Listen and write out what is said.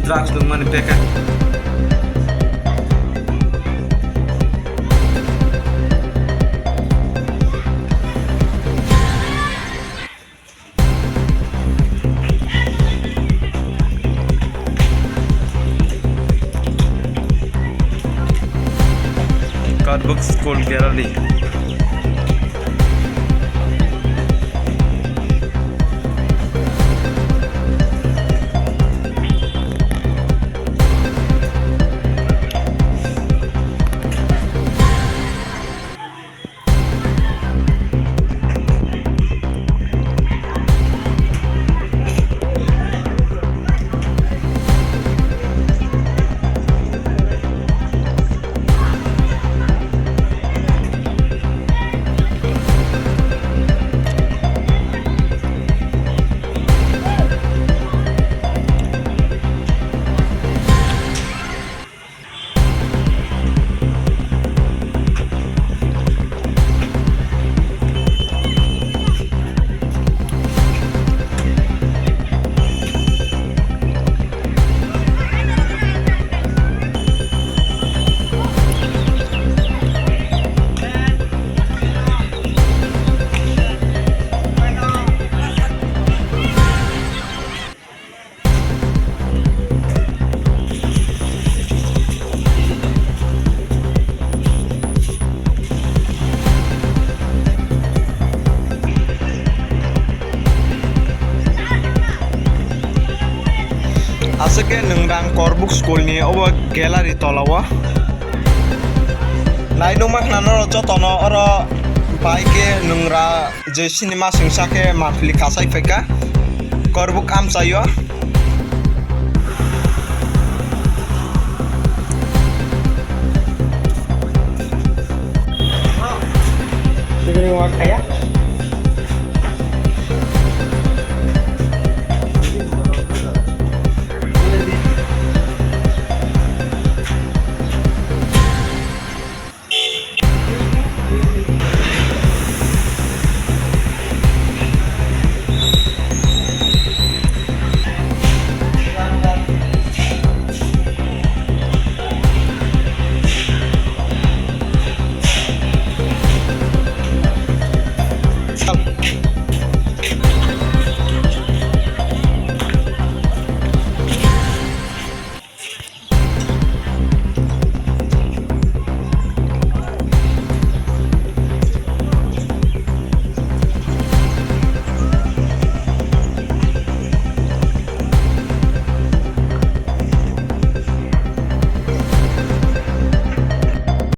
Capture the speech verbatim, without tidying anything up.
Drugs nungmani packet. Karbuk School Gallery. Aswk khe nwng rang Korbuk school ni obo gallery tola o. Nai nukma khna norok jotono oro bai khe nwng ra je cinema singsa khe monthly kasai phaikha Korbuk amchaio. Sibini wa khaya.